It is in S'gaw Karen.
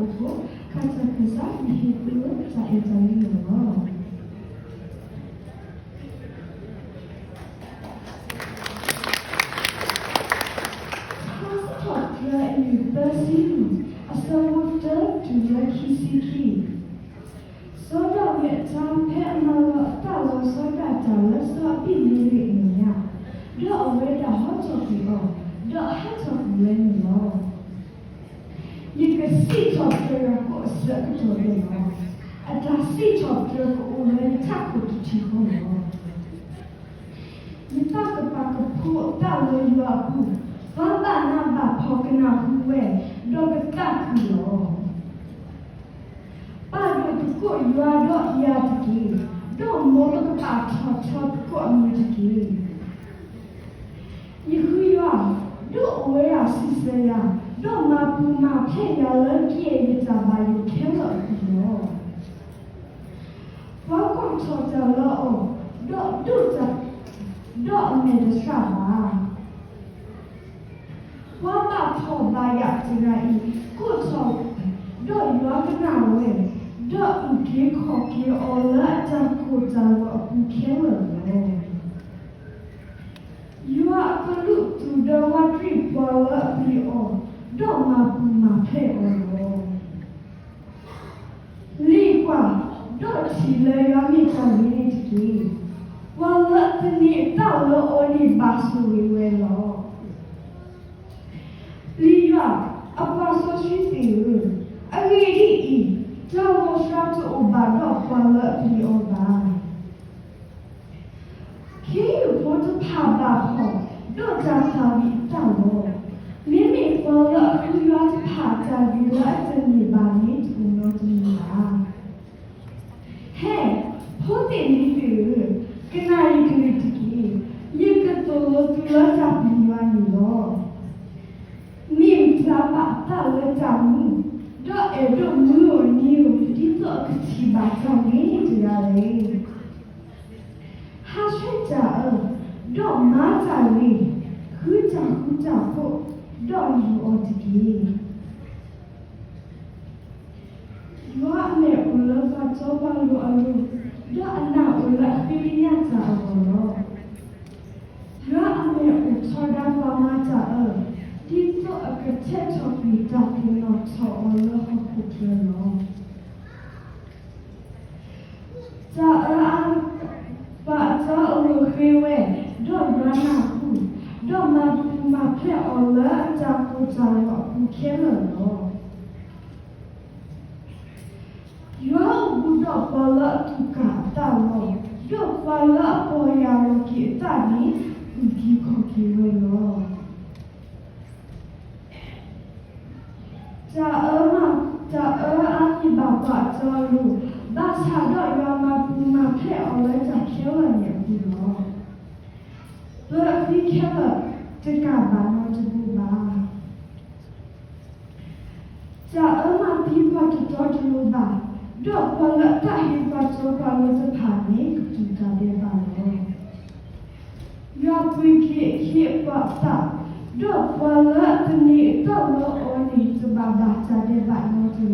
အဃိ, ခါဆၢကစၢ် ယဟ့ၣ်သုတၢ်အဲၣ်တၢ်လၢယဂီၢ်. ထါစံးထီၣ်ပတြၢၤ အယုၢ်သၢဆံလွံၢ်, အဆၢဖိတၢတုၤလၢခံဆံခံ. စီၤဒၤဝံးအထါ ဖဲအမၤလီၤအတၢ်လီၤဆီဒၣ်တၢ်လၢစီၤအဘံမ့လ့းအမဲာ်ညါ, ဒီးအဝဲဒၣ်ဟီထီၣ်ကွံာ်အီၤ, ဒီးဟးထီၣ်ကွံာ်ဝဲန့ၣ်လီၤ. ယကစံးထီၣ်ပတြၢၤယွၤကိးအဆၢကတီၢ်ဒဲးလီၤ. အတၢ်စံးထီၣ်ပတြၢၤကအိၣ်လၢယထးခိၣ်တထံၣ်ဃီလီၤ. ယသးကပာ်ကဖၢအီၤတၢ်လၢယွၤအပူၤ, ပှၤဘၣ်နးဘၣ်ဖှီၣ်ကနၢ်ဟူဝဲ, ဒီးကသးခုလီၤ. ပာ်ဒိၣ်သကိးယွၤဒီးယၤတက့ၢ်, ဒီးမ်ပကပာ်ထီၣ်ထီသကိးအမံၤတက့ၢ်. ယဃုယွၤ, ဒီးအိၣ်ဝဲဒၣ်စံးဆၢယၤ, ဒီးမၤပူၤမၤဖျဲးယၤလၢကယဲၢ်ယတၢ်ဘၣ်ယိၣ်ခဲလၢာ်အပူၤလီၤ. ပှၤကွၢ်ထီၣ်တၢ်လၢအီၤ, ဒီးဒိးတၢ်, ဒီးအမဲာ်တဆှးဘၣ်. ပှၤဘၣ်ဖှီၣ်ဘၣ်ယာ်တဂၤအံၤ ကိးထီၣ်, ဒီးယွၤကနၣ်ဝဲ, ဒီးအုၣ်က့ၤခီၣ်က့ၤအီၤလၢအတၢ်ကိၢ်တၢ်ဂီၤအပူၤခဲလၢာ်လီၤ. ယွၤအကလူးတူၢ်ဒီးဝးတရံးပှၤလၢအပျံၤအီၤ, ဒီးမၤပူၤမၤဖျဲးအီၤလီၤ. လံၤကွၢ်, ဒီးထံၣ်လၢယွၤမ့ၢ်တၢ်ဂ့ၤန့ၣ်တက့ၢ်. ပှၤလၢအသန့ၤအသးလၢအီၤန့ၣ်ဘၣ်ဆိၣ်ဂ့ၤဝဲလီၤ. ပျံၤယွၤ, အပှၤစီဆှံသ့ၣ်ဧၢ, အဂ့ၢ်ဒ်အံၤ, တၢ်ဂီၤစှၤတအိၣ်ဘၣ်ဒီးပှၤလၢအပျံၤအီၤဘၣ်. ခ့ယုၢ်ဖိတဖၣ်ဘၣ်ဖှီၣ်, ဒီးတၢ်သၣ်ဝံၤအသးလီၤ. မ့မ့ၢ်ပှၤလၢအဃုယွၤတဖၣ်အတၢ်ဂ့ၤလၢအတန့ၢ်ဘၣ်န့ၣ်တအိၣ်နီတမံၤဘၣ်. ဟဲ, ဖိသ့ၣ်လံၤသ့ၣ်ဧၢ, ကနၣ်ယကလုၢ်တက့ၢ်. ယကသိၣ်လိသုလၢတၢ်ပျံၤယွၤန့ၣ်လီၤ. မ့ၢ်မတၤဘၣ်အသးလၢတၢ်မူ, ဒီးအဲၣ်ဒိးမုာ်ဧိၤနံၤဧိၤ ဒ်သိးအကထံၣ်ဘၣ်တၢ်ဂ့ၤတဂၤလဲၣ်. ဟးဆှဲးတၢ်အၢ, ဒီးမၤတၢ်ဂ့ၤ, ဃုတၢ်ဃူတၢ်ဖိး, ဒီးယူၤအီၤတက့ၢ်. ယွၤအမဲာ်အိၣ်လၢပှၤတီပှၤလိၤအလိၤ, ဒီးအနၢ်အိၣ်လၢအဃ့ကညးတၢ်အဂီၢ်လီၤ. ယွၤအမဲာ်အိၣ်ထီဒါပှၤမၤတၢ်အၢ, ဒ်သိးအကထၢထီၣ်ကွံာ်တၢ်သ့ၣ်နီၣ်ထီၣ်အီၤလၢဟီၣ်ခိၣ်ချၢလီၤ. တၢ်အၢအါ, ပှၤအတီအလိၤဃ့ဝဲ, ဒီးယွၤနၢ်ဟူ, ဒီးမၤပူၤမၤဖျဲးအီၤလၢအတၢ်ကိၢ်တၢ်ဂီၤအပူၤခဲလၢာ်လီၤ. ယွၤအိၣ်ဘူးဒီးပှၤလၢအသူၣ်ကၢ်အသးလီၤ, ဒီးပှၤလၢအပီၢ်ယၢ်လီၤက့ၤအသးန့ၣ် အုၣ်က့ၤခီၣ်က့ၤဝဲလီၤ. တၢ်အၢမး, တၢ်အၢအါမံၤဘၣ်ပှၤအတီအလိၤ, ဘၣ်ဆၣ်ဒီးယွၤမၤပူၤမၤဖျဲးအီၤလၢတၢ်ခဲလၢာ်န့ၣ်အပူၤလီၤ. ပၢၤအဃံခဲလၢာ်တကၢ်ဘၣ်နီတဘိဘၣ်. တၢ်အၢမးသံပှၤတတီတလိၤဘၣ်, ဒီးပှၤလၢအသးဟ့ပှၤတီပှၤလိၤတဖၣ်န့ၣ် ကတူၢ်တၢ်ဒဲးဘးလီၤ. ယွၤပှ့ၤက့ၤအခ့အပှၤအသး, ဒီးပှၤလၢအသန့ၤအသးလၢအီၤန့ၣ် တဘၣ်ဘၣ်တၢ်ဒဲးဘးနီတဂၤဘၣ်.